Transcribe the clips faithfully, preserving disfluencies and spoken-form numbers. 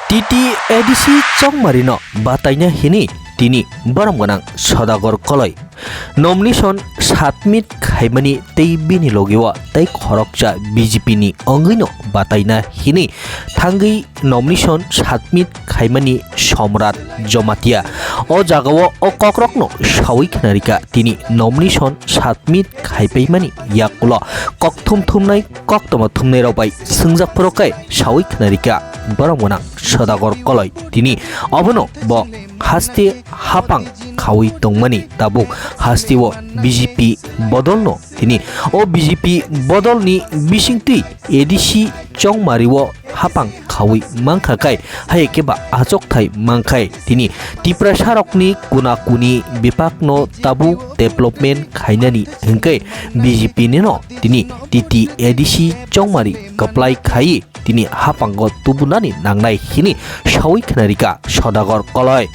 T T A D C Chongmarino bataina hini tini borom gwnang Sodagar Koloi nomination submit khaimani tei bini logio tei khoroksa B J P ni wngwino bataina hini thangwi nomination submit khaimani Somrat Jomatia. O jagao o kokrokno sawi khnarika tini nomination submit khaipaimani yakulo kokthum thumnai koktoma thumnairok bai swngjak phuru khe sawi khnarika borom gwnang Sodagar Koloi tini obono bo haste hapang khawi tongmani tabuk hasteo B J P bodolno tini o B J P bodolni bisingtwi A D C Chongmario hapang khawi mankha khai, hai khe ba achokthai mankhai tini Tiprasarokni kuna kuni bipakno tabuk development khainani hwnkhe B J P nino tini T T A D C Chongmari kwplai khai tini hapango tubunani nangnai hini sawi khnarika Sodagar Koloi.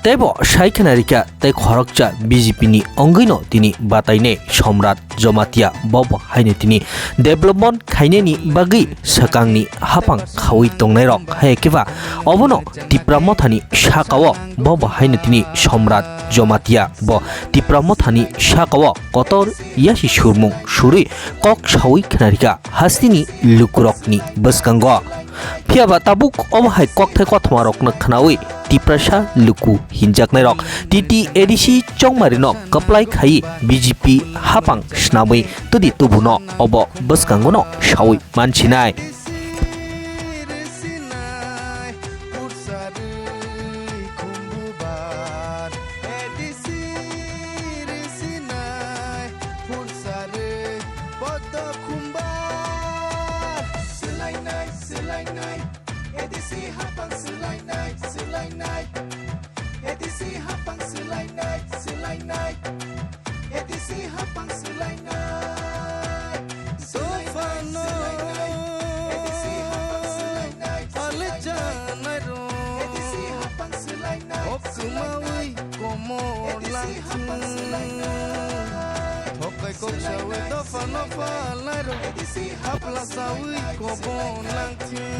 Teibo sai khnarika tei khoroksa B J P ni wngwino tini batainai Somrat Jomatia bo bo haino tini development khainani bagwi swkangni hapang khawi tongnairok hai khe ba obono Tipra Mothani sakao bo bo haino tini Somrat Jomatia bo Tipra Mothani sakao kotor yasi surmung surwi kok sawi khnarika hasteni lukurokni bwskango. Phiya ba tabuk omo hai kokthai kothoma rokno khnaui Tiprasa luku hinjaknai rok T T A D C Chongmari no kwplai khai B J P hapang snamwi tudi tubuno obo bwskango no saui mansinai. Phursarwi poddo khumbar. Swlainai, swlainai, A D C hapang swlainai, swlainai. A D C hapang swlainai, swlainai. A D C hapang swlainai. Swlainai, swlainai. A D C hapang swlainai, swlainai. A D C hapang swlainai, swlainai. O kwmawi komor langthung. Thokai kok sawi dopha no phalnai rok. Hapla sawi kobo langthung.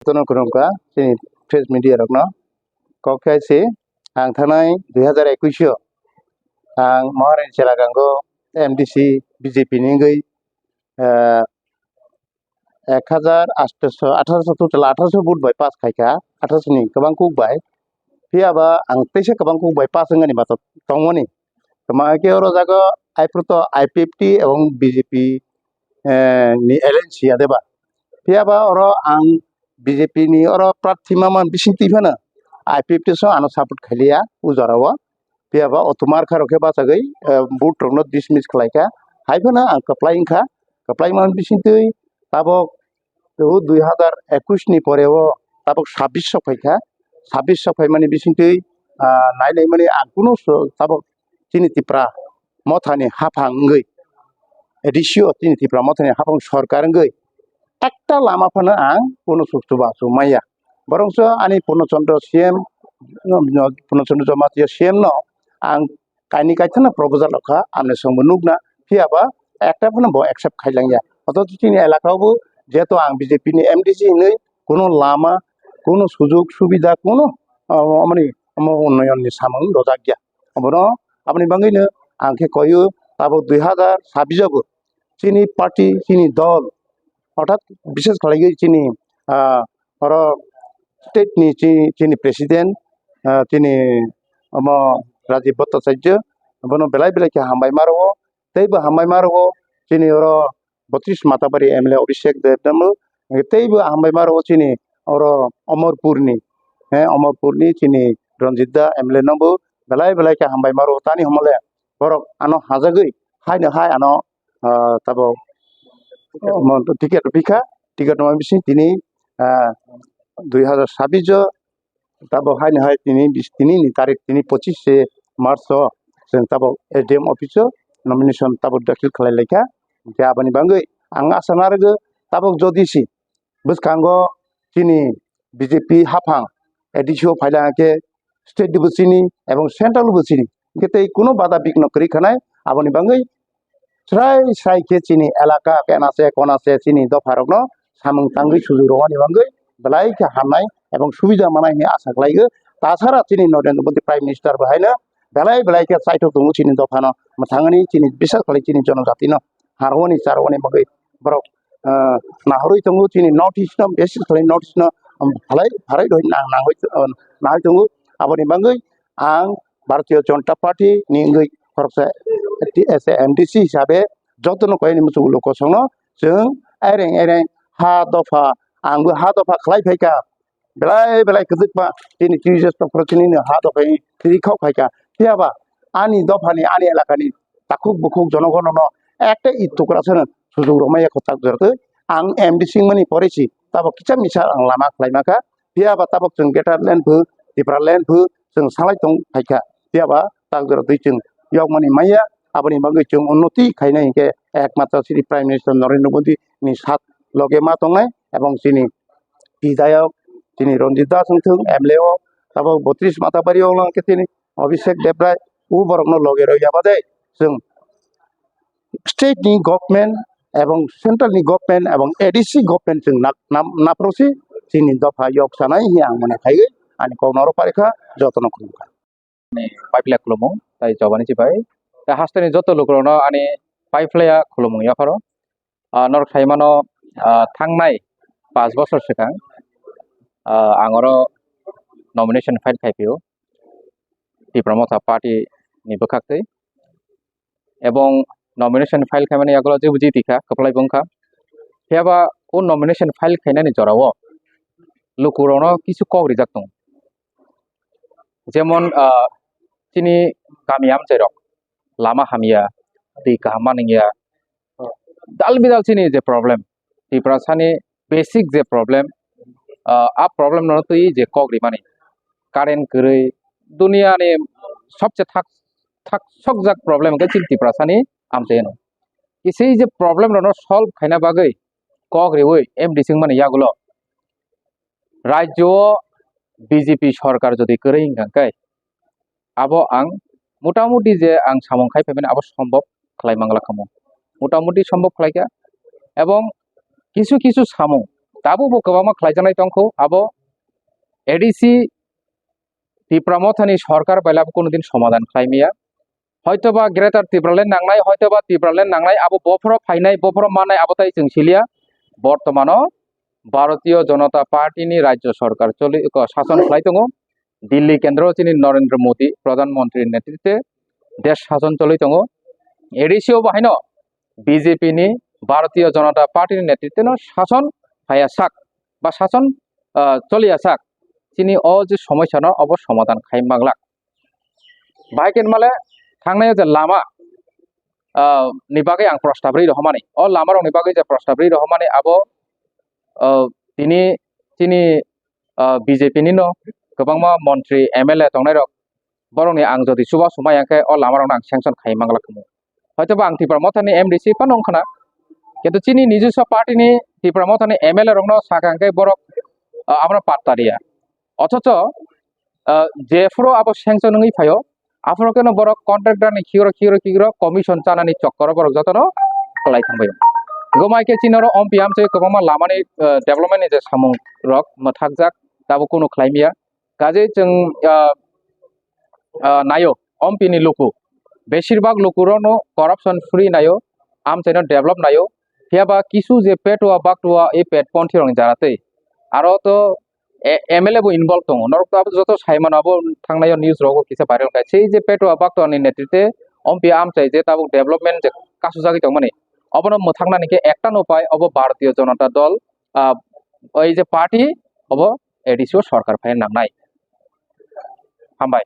Jotono khulumkha chini press media rokno. Kok khe se ang thanai dui hazar ekwis o ang Maharani Chelagango M D C B J P ni wngwi, eh, ek hazar atharo, atharo total atharo vote bai pass khaikha, atharo ni kwbang kuk bai. Phiya ba ang teisa kwbang kuk bai pass wngani bacha tongmani. Tamo khe oro jaga aiphuto I P F T ebong B J P, eh, ni alliance ya deba. Phiya ba oro ang B J P ni oro prarthi ma man bising twi phano I P F T so ano support khailiya o jora o. Phiya ba o Tomar Kha rok khe bachagwi, eh, vote rok no dismiss khlai kha. Hai phano ang kwplai wngkha, kwplai man bising twi tabok o dui hazar ekwis ni pore o tabok sabbish sok phai kha. Sabbish sok phai mani bising twi, ah, nai nai mani ang kunu so-, tabok chini Tipra Mothani haphang wngwi, A D C o chini Tipra Mothani haphang sorkar wngwi ekta lama phano ang kunu suk chubachu maya. Borokso ani Purno Chandra C M, Purno Chandra Jamatia C M no ang kaini kaithano proposal rokha, amni songbo nukna, phiya ba ekta phano bo accept khailangya. Othocho chini elaka o bo jehetu ang B J P ni M D C hinwi kunu lama, kunu sujug subida, kunu, ah, amoni, omo unnoyon ni samung rojak ya. Abono, aboni bagwino ang khe koyo tabok dui hazar sabbish o bo chini party, chini dol, orthat bishes khlaiwi chini, ah, oro state ni chi-, chini president, ah, chini omo Rajiv Bhattacharya, bono belai belai khe hambai ma rwo, tei bo hambai ma rwo chini oro botris Matabari M L A Abhishek Deb no bo teibo hambai ma rwo chini oro Omorpur ni, he, Omorpur ni chini Ranjit da M L A no bo belai belai khe hambai ma rwo tani hwnmale borok ano hajagwi haino hai ano, ah, tabok, oh, mo-, ticket rw phi kha, ticket rwma bising tini, ah, dui hazar sabbish o tabok haino hai tini bis, tini ni tarik tini pochis se March o chwng tabok S D M office o nomination tabok dakhil khlai lai kha. Hwnkhe aboni bagwi ang asa narwgo tabok jodi si bwskango chini B J P haphang A D C o phaila hwnkhe state bo chini ebong central bo chini. Hwnkhe tei kuno bada bigno kwrwi khanai aboni bagwi srai srai khe chini elaka kena se kona se chini dopha rokno samung tangwi sujuk rwmani bagwi belai khe hamnai ebong subida manai hinwi asa khlaigo. Tasara chini Narendra Modi Prime Minister bo haino belai belai khe chaithok tongo chini dophano mwthangani chini bisas khlai chini jonojatino harwani charwani bagwi borok, ah, nahorwi tongo chini North East no, bises khlai North East no, um, phalai pharwi rwi nang nangwi, uh, nangwi tongo. Aboni bagwi ang Bharatiya Janata Party ni wngwi khoroksa T S A M D C hisabe jotono koi ni muchungo lokosongno chwng aireng aireng ha dopha, angbo ha dopha khlai phaikha. Belai belai kwchwkma chini T S A tongphuru chini ha dopha ni twi khok phaikha. Phiya ba ani dophani, ani elakani takhuk bukhuk jonogonono ekta i tukra sano sujuk rwmaya kwchak jora twi. Ang M D C wngmani pore si tabok kisa misa ang lama khlai mangkha. Phiya ba tabok chwng Greater Land phu, Tipra Land phu chwng salai tong phaikha. Phiya ba tak jora twi chwng yokmani maya, aboni bagwi chwng unnoti khainai hinkhe ekmatro chini Prime Minister Narendra Modi ni sat loge ma tongnai ebong chini bidhayok, chini Ranjit Das wngthung, M L A o, tabok botris Matabari o wngkhe chini Abhishek Debrai, o borokno loge rw ya bade chwng state ni government ebong central ni government ebong A D C government chwng nak-, nam-, naphuru si chini dopha yok sanai hiya ang mone khai ani kok noro parikha jotono khulumkha. Ani paiphlai khulumung tai jobani chibai tai hasteni joto lukurokno ani paiphlaiya khulumung yapharo. Ah, norok saimano, ah, thangnai panch bosor swkang, ah, ang oro nomination file khai phio Tipra Motha Party ni bwkhak twi. Ebong nomination file khaimani yagulo jebo jiti kha, kwplai bo wngkha. Phiya ba o nomination file khainani jorao lukurokno kisu kok rijak tongo. Jemon, ah, chini kami amchairok lama hamya, twi kaham manwngya, dal bidal chini je problem, Tiprasani basic je problem, ah, a problem no twi je kok rimani, current kwrwi, duniani sobse thak, thak sokjak problem khe chini Tiprasani amchaino. Kisui je problem rokno solve khaina bagwi kok riwi M D C wngmani yagulo rajyo o B J P sorkar jodi kwrwi wngkha khe, abo ang motamuti je ang samung khai phaimani abo sombhob khlai manglak khamu, motamuti sombhob khlaikha. Ebong kisu kisu samung tabukbo kwbangma khlaijaknai tongkhu, abo A D C Tipra Mothani sorkar bailabo kunu din somadan khlai maya. Hoitoba Greater Tipraland nangnai, hoitoba Tipraland nangnai, abo bophoro phainai, bophoro mannai, abo tai chwng siliya. Bortomano Bharatiya Janata Party ni rajyo sorkar choli, ko, sason khlai tongo. Delhi kendro chini Narendra Modi, Pradhan Mantri netritwe desh sason choli tongo. A D C o bahaino B J P ni, Bharatiya Janata Party ni netritwe no sason phaiya sak ba sason, ah, choliya sak. Chini o je somosya no obo somadan khai manglak. Bahai khe male thangnai o je lama, ah, ni bagwi ang prostab rwi rohormani. O lama rok ni bagwi je prostab rwi rohormani abo, ah, tini chini, ah, B J P ni no kwbangma montri, M L A tongnai rok, borok ni ang jodi chuba sumai ang khe o lama rok no ang sanction khai manglak khamu. Hoitoba ang Tipra Mothani M D C phano wngkhana, kintu chini nijoswa party ni Tipra Mothani M L A rok no sakha hwnkhe borok, ah, abono patta riya. Othocho, ah, jephuru abo sanction wngwi phaio, aphuru kheno borok contractor ni khigro, khigro, khigro commission chanani chokkoro borok jotono kwlai thangbaio. Gomai khe chini oro ompi amchai kwbangma lamani, ah, development ni je samung rok mwthakjak, tabuk kunu khlai maya. Kaje chwng, ah, ah, naio, ompi ni luku, besir bak luku rokno corruption free naio, amchaino develop naio. Phiya ba kisu je petua baktua, e pet ponthi rokni jara tei aro to e-, M L A bo involve tongo. Norok to abo joto sai mano, abo thangnai o news rogo kisa viral khai. Sei je petua baktua ni netritwe ompi amchai je tabuk development je kasujagwi tongmani, Obono mwthaknani khe ekta no upai, obo Bharatiya Janata Dal, ah, oi je party, obo A D C o sorkar phai nangnai. Hambai.